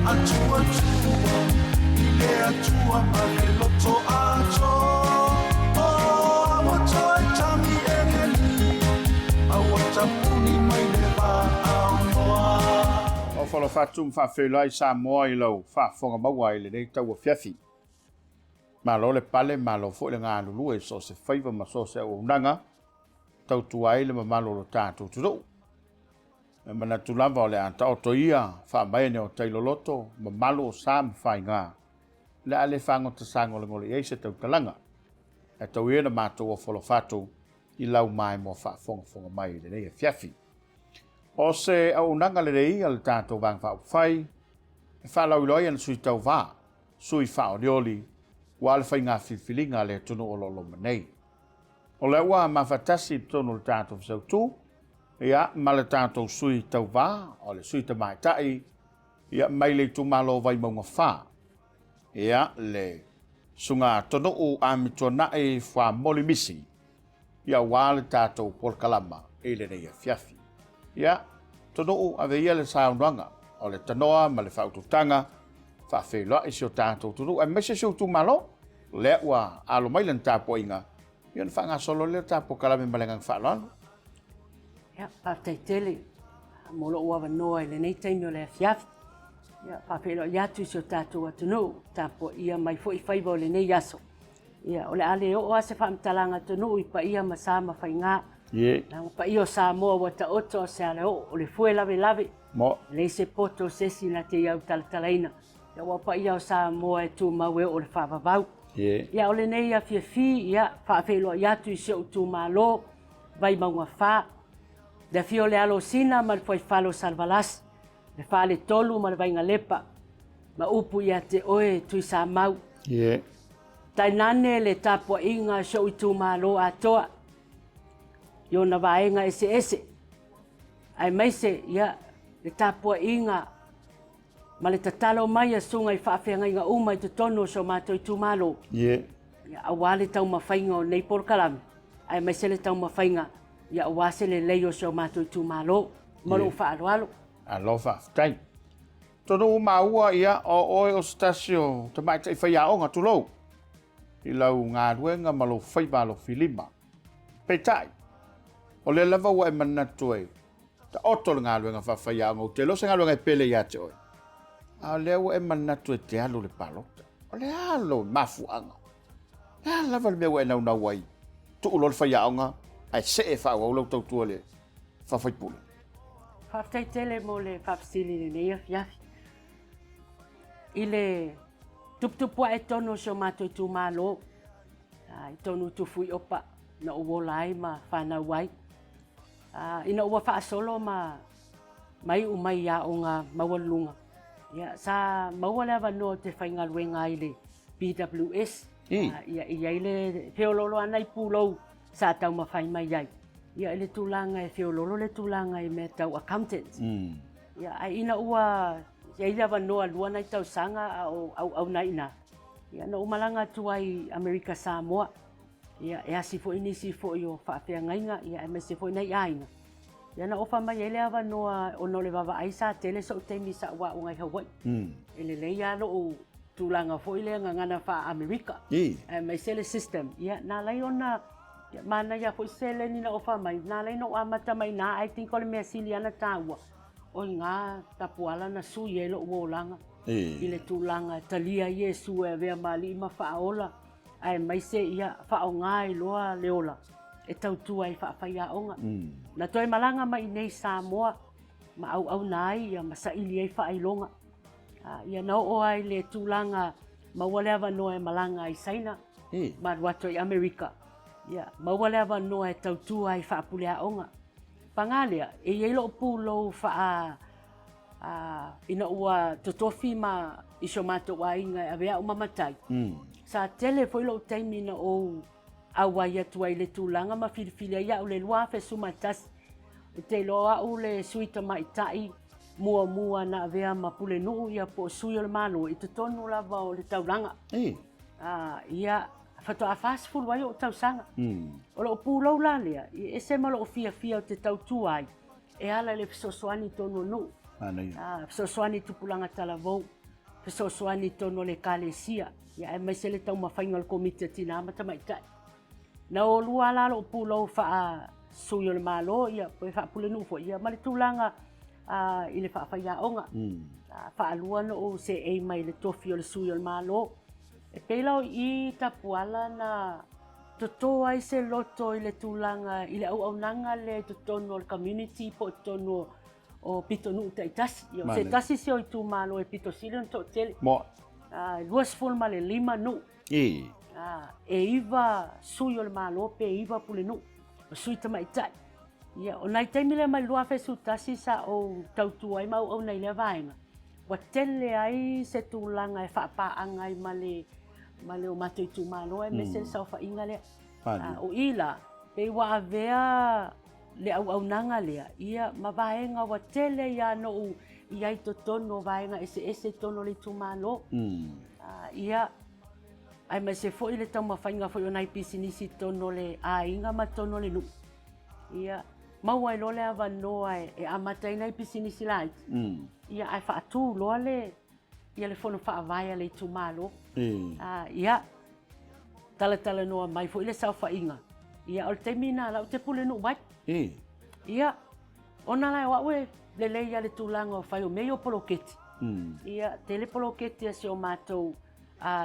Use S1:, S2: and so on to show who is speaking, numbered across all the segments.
S1: Atuatua i le Atua ma le loto ato Oh, ua toe tagi e le Alii A ua tapuni mai le vaao noa.
S2: Ofo alofa atu ma faafeiloai Samoa i lau faafofoga maua i lenei tauafiafi. Malo le pale, malo foi le galulue i so o se faiva ma so o se auaunaga, tautua ai le mamalu o lo tatou atunuu. E manatu lava o le a taoto ia faamaene o tai loloto, mamalu o sa ma faiga, o le a le fagota sagolegole i ai se tautalaga. Ae tau ia ina matou ofo alofa atu i lau maimoa faafogafoga mai i lenei afiafi. O se auaunaga lelei a le tatou Vaega Faaupufai e faalauiloa ai ana sui tauva, sui faaolioli, ua le faiga filifiliga a le atunuu o lo o loma nei. O lea ua mafatasi i totonu o le tatou fesautu, ia, ma le tatou sui tauva, o le sui tamaitai, ia, mai le itumalo Vaimauga 4, ia, le Susuga Tonuu Amituanai Fuamoli Misi, ia, aua le tatou polokalama i lenei afiafi. Ia, Tonuu, ave ia le saunoaga o le tanoa ma le faautautaga, faafeiloai si o tatou atunuu, aemaise si ou itumalo, lea ua alo mai lana tapuaiga, ia ona faagasolo lea o le ta polokalame ma le agaga faaaloalo.
S3: Ia, faafetai tele mo lou avanoa i lenei taimi o le afiafi. Ia, faafeiloai atu i si o tatou atunuu, tapuaia mai foi faiva o lenei aso. Ia, o le a le oo lava se faamatalaga atunuu i paia ma sa ma faiga. Leaga paia o Samoa ua taoto o se alaoo, o le fue lavelave.
S2: Mo.
S3: E leai se poto o se isi na te i autalatalaina. Ia, aua o paia o Samoa e tumau e oo i le faavavau. Ia, o lenei afiafi, ia, faafeiloai atu i si ou itumalo, Vaimauga 4, le afio o le Alo o Sina ma le Fuaifale o Salevalasi, le Faletolu ma le Vaigalepa, ma upu ia te oe Tuisamau. Tainane le tapuaiga a si ou itumalo atoa i ona vaega eseese, aemaise ia le tapuaiga ma le tatalo mai a susuga i faafeagaiga uma i totonu o si o matou itumalo, ia, aua le taumafaiga o lenei polokalame, aemaise le taumafaiga ia aua se lelei o si o matou itumalo. Ma lou faaaloalo.
S2: Malo faafetai. Atonu ua maua, ia, o oe o se tasi o tamaitai faiaoga, tulou, i lau galuega ma lou faiva alofilima. Peitai, o lea lava ua e manatu e taoto le galuega faafaiaoga, ou te iloa o se galuega e pele ia te oe, a o lea ua e manatu e te alu i le palota. O le a lou mafuaaga? O le a lava le mea ua e naunau ai? Tuu loa le faiaoga ae see e faaauau lau tautua i le faafaipule.
S3: Faafetai tele mo le faafesili i lenei afiafi. I le tuputupu ae tonu o si o matou itumalo, i tonu i Tufuiopa na ou ola ai ma fanau ai. Ina ua faasolo ma iu mai i aoga maualuluga, ia, sa maua le avanoa ou te faigaluega ai i le PWS. Ia, e i ai le feoloolo lava nai pulou sa taumafai mai ai. Ia, i le tulaga e feoloolo le tulaga i mea tau accountant. Ia, ae ina ua i ai le avanoa lua nai tausaga a o auauna ai i ina, ia, na ou malaga atu ai i Amerika Samoa. Ia, e asi foi nisi foi o faafeagaiga, ia, aemaise foi nai aiga. Ia, na ofa mai ai le avanoa ona o le vaavaai sa tele so'u taimi sa ou aoga ai i Hawaii. E lelei lava lo'u tulaga foi lea gagana faa-Amerika, aemaise le system. Ia, na ala ai ona manaia foi se seleni na ofa mai, na ala ai ona ou amata mai i ina. I think o le mea sili lava ona taua, o i ina tapuala na sui ai lo'u olaga i le tulaga e talia ai Iesu e avea ma Alii ma Faaola. aemaise ia faaaoga ai loa le ola e tautua ai faafaiaoga. Na toe malaga mai i inei i Samoa ma auauna ai ia ma saili ai faailoga. Ia na oo ai le tulaga maua le avanoa e malaga ai i Saina ma alu atu ai i Amerika. Ia maua le avanoa e tautua ai faapuleaoga. Paga lea, e i ai lou pulou faa Ina ua totofi ma i so matou aiga e ave au ma matai, sa tele foi lou taimi na ou auai atu ai i le tulaga ma filifili ai au i le 2011. Ou te iloa o au le sui tamaitai muamua na avea ma pulenuu ia po o sui o le Malo i totonu lava o le taulaga. Ia, faatoa 40 ai ou tausaga. O lou pulou la lea, e ese ma lou fiafia ou te tautua ai, E ala i le fesoasoani i totonu o nuu. Manaia. Fesoasoani i tupulaga talavou. fesoasoani i totonu o le Ekalesia, ia aemaise le taumafaiga o le Komiti a Tina ma Tamaitai. Na o lua la lou pulou faa-sui o le Malo, ia pe faa-pulenuu foi, ia ma le tulaga i le faafaiaoga. Faalua na ou seei mai le tofi o le sui o le Malo. E pei la o i Tapuala na toto ai se loto i le tulaga i le auaunaga lea i totonu o le community po o totonu o pitonuu taitasi. Ia, o se tasi se o itumalo e pito sili ona toatele.
S2: Mo.
S3: 25 nuu. E 9 sui o le Malo pe 9 pulenuu, o sui tamaitai. Ia, o nai taimi lea mai le 2011 sa ou tautua ai ma auauna i lea vaega, ua tele ai se tulaga e faapaaga ai ma le ma le o matou itumalo aemaise le saofaiga lea. O i la, pei ua avea le auaunaga lea, ia ma vaega ua tele ai lava ona ou i ai i totonu o vaega eseese i totonu o le itumalo. Ia, aemaise foi le taumafaiga foi o nai pisinisi i totonu o le aiga ma totonu o le nuu. Ia, maua ai loa le avanoa e amata ai nai pisinisi laiti, ia ae faatu loa le ia le fono faavae a le itumalo. Ia, talatalanoa mai foi le saofaiga, ia o le taimi lena la ou te pulenuu ai. Ia, ona la o au e lelei lava i le tulaga o fai o mea ia o poloketi. Ia, tele poloketi a si o matou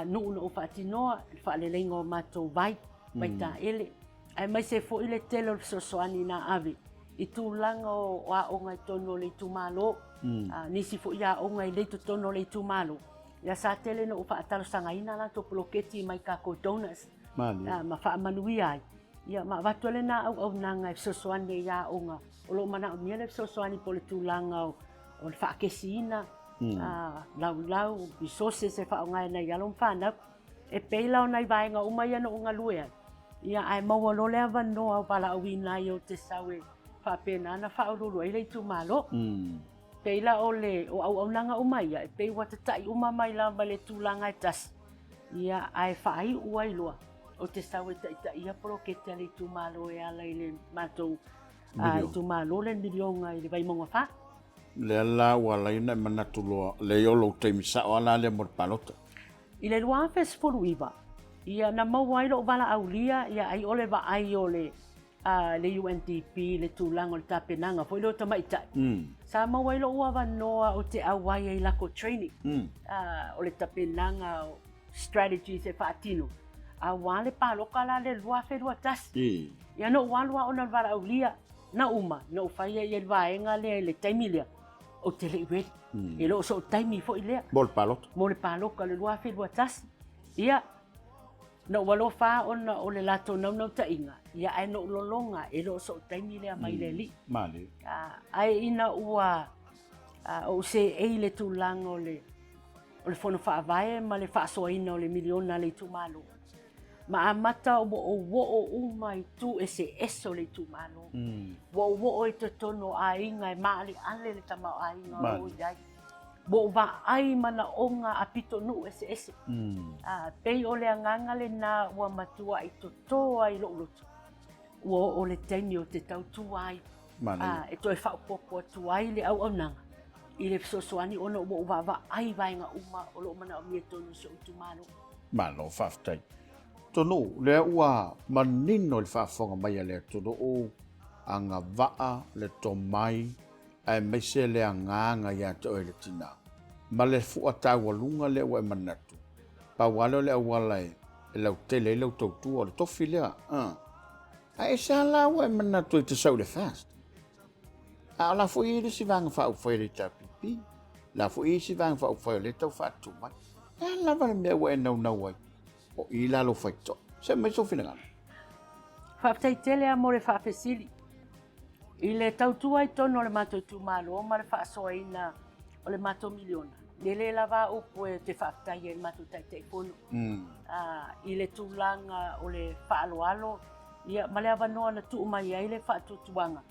S3: nuu na ou faatinoa, le faaleleiga o matou vai, vaitaele, aemaise foi le tele o le fesoasoani na ave i tulaga o aoga i totonu o le itumalo, nisi foi aoga e le i totonu o le itumalo, ia sa tele ina ou faatalosagaina a latou poloketi mai tatou donors ma faamanuia ai, ia ma avatu ai lena auaunaga e fesoasoani ai i aoga o lo o manaomia le fesoasoani po o le tulaga o le faakesiina, laulau, resources e faaaoga e nai alo ma fanau. E pei la o nai vaega uma ia na ou galue ai, ia ae maua loa le avanoa o valaauina ai ou te sau e faapena ona faauluulu ai le itumalo. Pei la o le o auaunaga uma ia, e pei ua tata'i uma mai lava i le tulaga e tasi, ia ae faaiu ai loa ou te sau e taitaia poloketi a le itumalo e ala i le matou itumalo le miliona i le Vaimauga 4.
S2: Lea la ua ala ai ona e manatu loa, leai o lou taimi sao lava la lea mo le palota.
S3: I le 2019, ia na maua ai lou valaaulia ia ai o le vaai o le le UNDP i le tulaga o le tapenaga foi lea o tamaitai. Sa maua ai lou avanoa ou te auai ai i latou training o le tapenaga o strategies e faatino aua le paloka la le 2021. Ia na ou alu lava ona o le valaaulia na uma na ou fai ai i le vaega lea i le taimi lea ou te le i ready. E le o so'u taimi foi lea.
S2: Mo le palota.
S3: Mo le palota o le 2021. Ia, na ou alofa ona o le latou naunautaiga, ia ae na ou lologa e le o so'u taimi lea mai le Alii.
S2: Malie.
S3: Ae ina ua ou seei i le tulaga o le o le Fono Faavae ma le faasoaina o le miliona a le itumalo, ma amata ua ou oo uma i itu eseese o le itumalo. Ua ou oo i totonu o aiga e maaleale le tamaoaiga o lo o i ai. Ua ou vaai i manaoga a pitonuu eseese. Pei o le agaga lena ua matuai toto ai lou loto, ua oo le taimi ou te tautua ai, e toe faaopoopo atu ai le auaunaga i le fesoasoani ona ua ou vaavaai i vaega uma o lo o manaomia i totonu o si ou itumalo.
S2: Malo faafetai. Atonu lea ua manino i le faafofoga mai a le atunuu, agavaa le tomai aemaise le agaga ia te oe le tina, ma le fua taualuga lea ua e manatu, pau lava lea o le auala e lautele ai lau tautua, o le tofi lea. Ae ese lava la ua e manatu e te sau i le FAST. A o la foi e i ai le isi Vaega Faaupufai a le HRPP, la foi e i ai isi Vaega Faaupufai o lea e tau faatu mai. E a lava le mea ua e naunau ai, o i la lou faitotoa. Se aumai sou finagalo.
S3: Faafetai tele lava mo le faafesili. I le tautua i totonu o le matou itumalo ma le faasoaina o le matou miliona, e le lava a upu e te faafetai ai i le matou Taitaifono i le tulaga o le faaaloalo ia ma le avanoa na tuu mai ai le faatuatuaga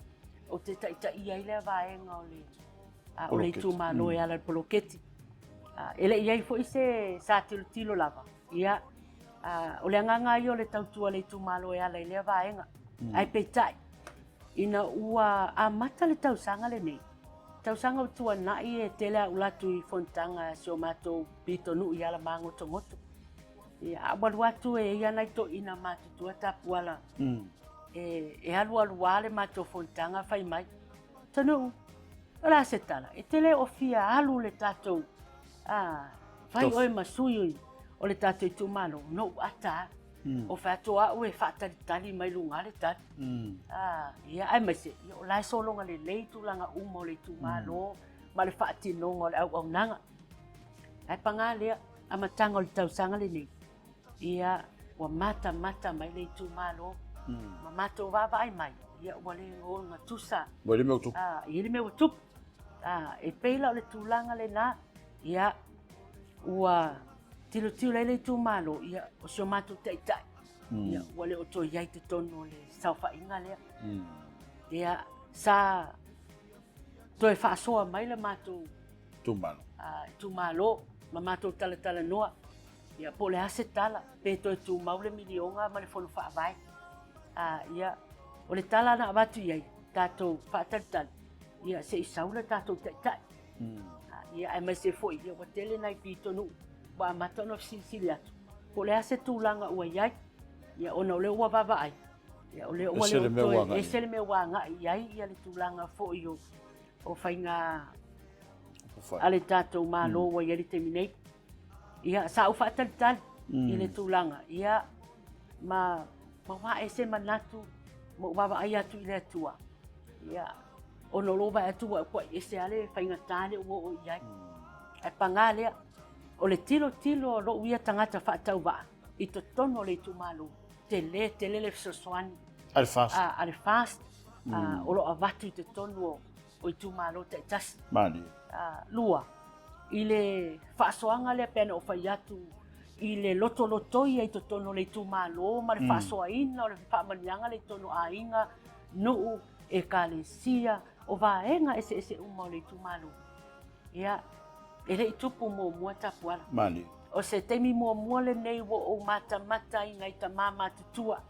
S3: ou te taitaia ai lea vaega o le o le itumalo e ala i le poloketi. E le i i ai foi se sa tilotilo lava, ia, o le agaga ia o le tautua i le itumalo e ala i lea vaega. Ae peitai, ina ua amata le tausaga lenei, Tausaga ua tuanai e tele a ula atu i fonotaga a si o matou pitonuu i Alamagotogoto. Ia, a ua alu atu e i ai nai toeaiina matutua tapuala e alualu lava le matou fonotaga fai mai, Tanu'u, o le a se tala? E te le o fia alu le tatou fai oe ma sui o le tatou itumalo, na ou ata lava. O fai atu o au e faatalitali mai luga le tali. Ia, aemaise, o la e sologa lelei tulaga uma o le itumalo ma le faatinoga o le auaunaga. Ae paga lea, amataga o le tausaga lenei, ia, ua matamata mai le itumalo ma matou vaavaai mai, ia ua le ogatusa.
S2: Ua i ai le mea ua tupu.
S3: E i ai le mea ua tupu. E pei la o le tulaga lena, ia, ua tilotilo ai le itumalo, ia, o si o matou taitai, ia, ua le o toe i ai i totonu o le saofaiga lea. Ia, sa toe faasoa mai le matou itumalo ma matou talatalanoa, ia, po o le a se tala, pe toe tumau le miliona ma le fono faavae. Ia, o le tala na avatu i ai, tatou faatalitali, ia, se i sau le tatou taitai. Ia, aemaise foi, ia, ua tele nai pitonuu ua amata ona fesilisili atu, po o le a se tulaga ua i ai, ia, ona o lea ua vaavaai, ia, o lea ua le o toe ese le mea ua agai i ai ia le tulaga foi o faiga a le tatou Malo ua i ai i le taimi nei. Ia, sa ou faatalitali i le tulaga, ia, ma ua ae se manatu ma ou vaavaai atu i le Atua, ia, ona o lou vaai atu ua ese lava le faigata lea ua oo i ai. Ae paga lea, o le tilotilo a lou ia tagata faatauvaa i totonu o le itumalo, tele tele le fesoasoani
S2: a le FAST,
S3: a le FAST o lo o avatu i totonu o itumalo taitasi.
S2: Malie.
S3: Lua, i le faasoaga lea pei ona ou fai atu i le lotolotoi ai totonu o le itumalo ma le faasoaina o le faamanuiaga lea i totonu o aiga, nuu, ekalesia, o vaega eseese uma o le itumalo. Ia, e le i tupu muamua Tapuala.
S2: Malie.
S3: O se taimi muamua lenei ua ou matamata ai i nai tama matutua,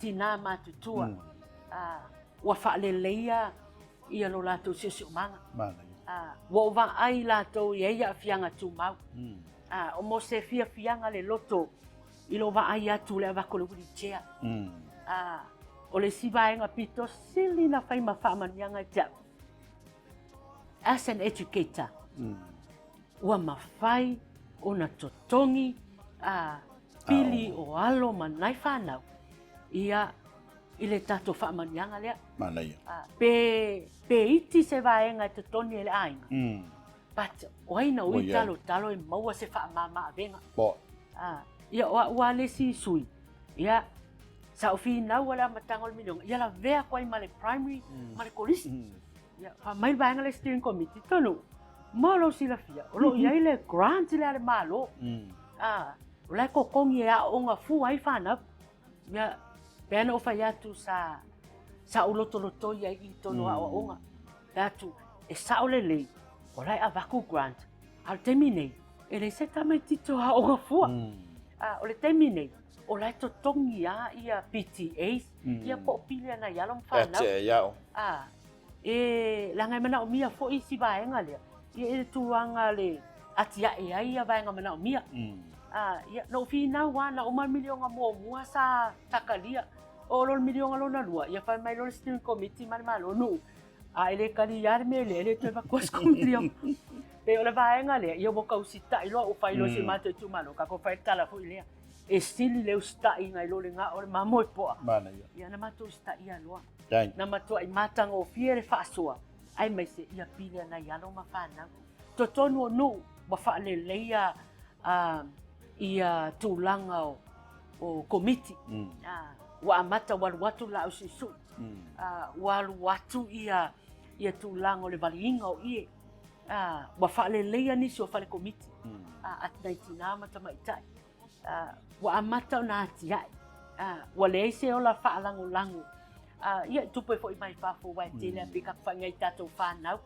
S3: tinā matutua, ua faaleleia ia lo latou siosiomaga.
S2: Manaia.
S3: Ua ou vaai latou e i ai aafiaga tumau. O mo se fiafiaga le loto i lou vaai atu i le avatu o le wheelchair. O le isi vaega pito sili na fai ma faamanuiaga ia te au, as an educator, ua mafai ona totogi pili o alo ma nai fanau ia i le tatou faamanuiaga lea.
S2: Manaia.
S3: Pe, pe iti se vaega e totogi e le aiga, but o ai na ui talotalo e maua se faamama-avega.
S2: Po.
S3: Ia o au lava le isi sui, ia, sa ou finau lava i le amataga o le miliona, ia lavea atu ai ma le primary ma le kolisi. Ia, fai mai le vaega lea steering committee, tonu, mo lou silafia, o lo o i ai le grant lea a le Malo, o la e totogi e aooga fua ai fanau. Ia, pei ona ou fai atu sa sa ou lotolotoi ai i totonu o aoaoga. Fai atu, e sao lelei, o la e avatu grant, a o le taimi nei, e leai se tamaitiiti o aoga fua. O le taimi nei, o la e totogi lava ia PTAs, ia po o pili a nai alo ma fanau.
S2: E tea iao.
S3: E leaga e manaomia foi isi vaega lea, ia i le tulaga le atiae ai ia vaega manaomia. Ia, na ou finau lava, na uma le miliona muamua sa talia, oo loa i le miliona lona lua, ia fai mai loa le steering committee ma le Malo, Nuu, a e le talia lava le mea lea, e le toe avatua se miliona. Pei o le vaega lea, ia ua tau usitai loa, ua fai loa e si o matou itumalo, tatou fai le tala foi lea, e sili le usitai nai lo le gao o le mamoe poa.
S2: Manaia.
S3: Ia na matou usitaia loa. Na matuai matagofie le faasoa aemaise ia pili a nai alo ma fanau. Totonu o nuu ua faaleleia ia tulaga o komiti. Ua amata ua alu atu le laau suisui, ua alu atu ia tulaga o le valiina o ie, ua faaleleia nisi o fale komiti a nai tina ma tamaitai. Ua amata ona atiae, ua leai se ola faalagolago, ia e tupu ai foi mai fafo aua e tele lava pei tatou fai i tatou fanau.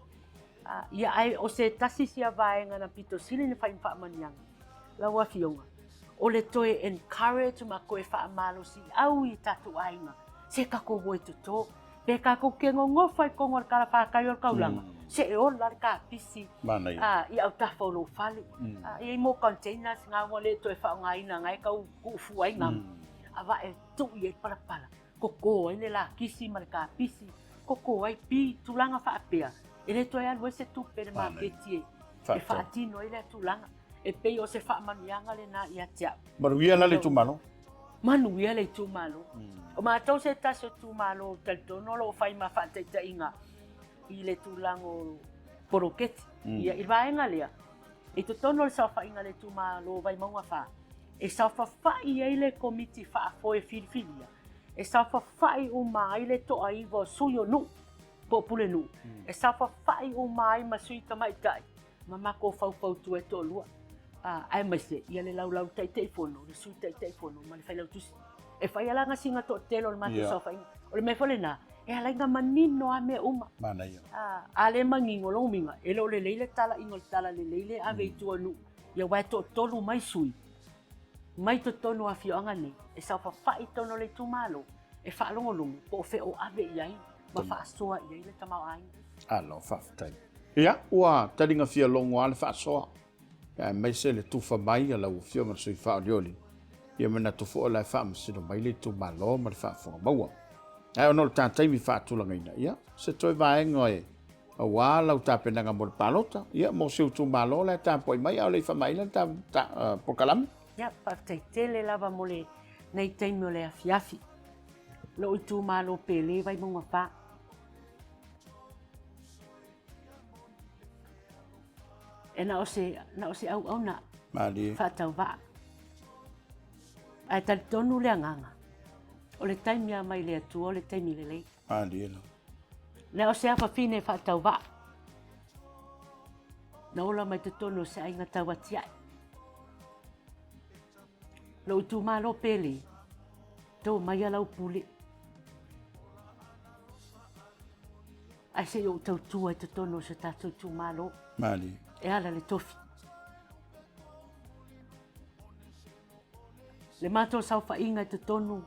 S3: Ia ae o se tasi sia vaega na pito sili ona fai ma faamanuiaga lau Afioga, o le toe encourage ma toe faamalosiau i tatou aiga, se tatou o e toto, pe tatou te nonofo i totonu o le talafatai o le taulaga. Seʻe ola le kapisi i autafa o lou fale. E i ai mo containers na ua le toe faaaogaina na e tau tuufua ai gamu, a vae tuu i ai le palapala, koko ai le lakisi ma le kapisi, koko ai pi, tulaga faapea, e le toe alu ai se tupe i le maketi e faatino ai lea tulaga. E pei o se faamanuiaga lena ia te au.
S2: Manuia la le itumalo.
S3: Manuia le itumalo. O matou se tasi o itumalo talitonu o lo o fai ma faataitaiga i le tulaga o poloketi. Ia, i le vaega lea, i totonu o le saofaiga a le itumalo o Vaimauga 4, e saofafai ai le Komiti Faafoe Filifilia, e saofafai uma ai le toaiva o sui o nuu po o pulenuu, e saofafai uma ai ma sui tamaitai ma matou faufautua e toalua, aemaise ia le laulau Taitaifono, le Sui Taitaifono ma le Failautusi. E fai lava la sina toatele o le matou saofaiga. O le mea foi lena, e ala ai ona manino lava mea uma.
S2: Manaia.
S3: A le manino, o lona uiga, e le o lelei le talaiga o le talalelei lea e ave i tua i nuu, ia aua e toatolu mai sui mai totonu o afioaga nei e saofafai i totonu o le itumalo e faalogologo po o fea o ave i ai ma faasoa i ai le tamaoaiga.
S2: Alo, faafetai. Ia, ua taliga fia logo lava le faasoa, aemaise le tufa mai a lau Afioga i le Sui Faaolioli, ia manatu foi o la e faamasino mai le itumalo ma le faafofoga maua. Ae ona o le ta taimi faatulagaina, ia, se toe vaega e aua lau tapenaga mo le palota, ia, mo si ou itumalo la e tapuai mai, a o le i faamaeaina le ta polokalame.
S3: Ia, faafetai tele lava mo lenei taimi o le afiafi. Lou itumalo pele Vaimauga 4. E na o se, na o se auauna
S2: Malie.
S3: faatauvaa. Ae talitonu le agaga, o le taimi lava mai le Atua o le taimi lelei.
S2: Malie lava.
S3: Na o se afafine faatauvaa. Na ola mai totonu o se aiga tauatiae. Lou itumalo pele, to maia lau pule. Ae se i ou tautua i totonu o si o tatou itumalo.
S2: Malie.
S3: E ala le tofi. Le matou saofaiga i totonu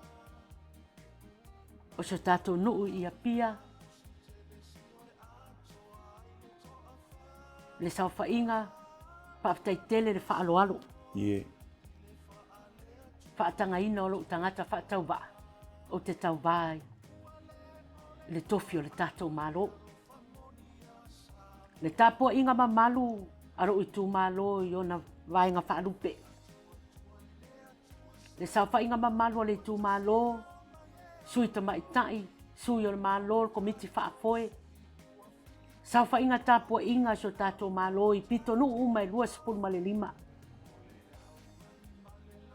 S3: o si o tatou nuu i Apia, le saofaiga, faafetai tele le faaaloalo.
S2: Yeah.
S3: Faatagaina o lou tagata faatauvaa, ou te tauva ai i le tofi o le tatou Malo. Le tapuaiga mamalu a lou itumalo i ona vaega faalupe. Le saofaiga mamalu a le itumalo, sui tamaitai, sui o le Malo, le Komiti Faafoe, saofaiga tapuaiga a si o tatou Malo i pitonuu uma e 25.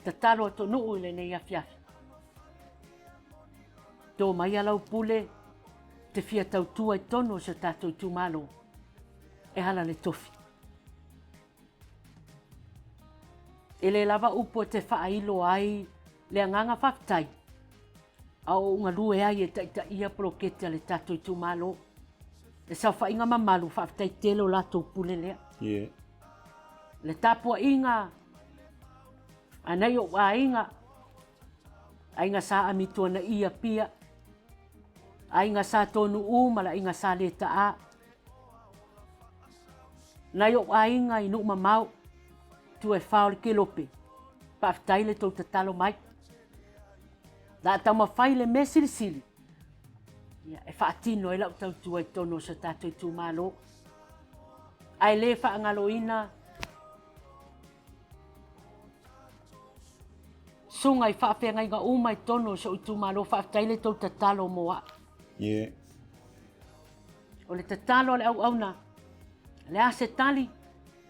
S3: Tatalo atunuu i lenei afiafi. To maia lau pule te fia tautua i totonu o si o tatou itumalo e ala le tofi. E le lava upu e te faailo ai le agaga faafetai a o ou galue ai e taitaia poloketi a le tatou itumalo. Le saofaiga mamalu, faafetai tele o latou pule lea.
S2: Yeah.
S3: Le tapuaiga a nai ou aiga, aiga Sa Amituanaia Pia, aiga Sa Tonu'u ma le aiga Sa Leta'a, nai ou aiga i nuu mamao, tua e fa o le Kelope, faafetai le tou tatalo mai. La a taumafai le mea silisili ia, e faatino ai lau tautua i totonu o si o tatou itumalo. Ae le faagaloina susuga i faafeagaiga uma i totonu o si ou itumalo, faafetai le tou tatalo mo au.
S2: Yeah.
S3: O le tatalo a le auauna, le a se tali,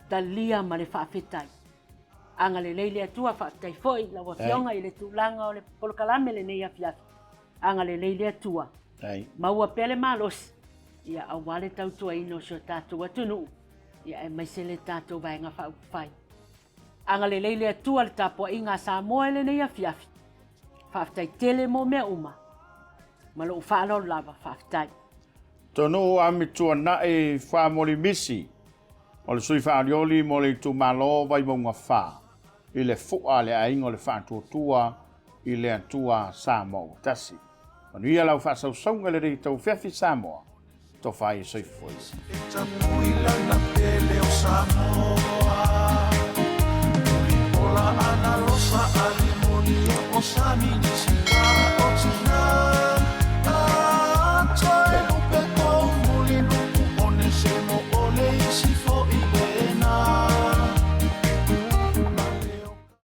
S3: talia ma le faafetai. Agalelei le Atua, faafetai foi lau Afioga i le tulaga o le polokalame lenei afiafi. Agalelei le Atua, maua pea le malosi, ia aua le tautuaina o si o tatou atunuu, ia aemaise le tatou Vaega Faaupufai. Agalelei le Atua i le tapuaiga a Samoa i lenei afiafi. Faafetai tele mo mea uma. Ma lou faaaloalo lava, faafetai.
S2: Tonuu Amituanai Famolimisi o le sui faaolioli mo le itumalo Vaimauga 4 i le fua a le aiga o le Faatuatua i le Atua Samoa ua Tasi. Manuia lau faasausauga i lenei tauafiafi Samoa. Tofa ai e soifua ia.
S1: E tapui lana pele o Samoa Mulipola ana losa ali moni o sami ni sika.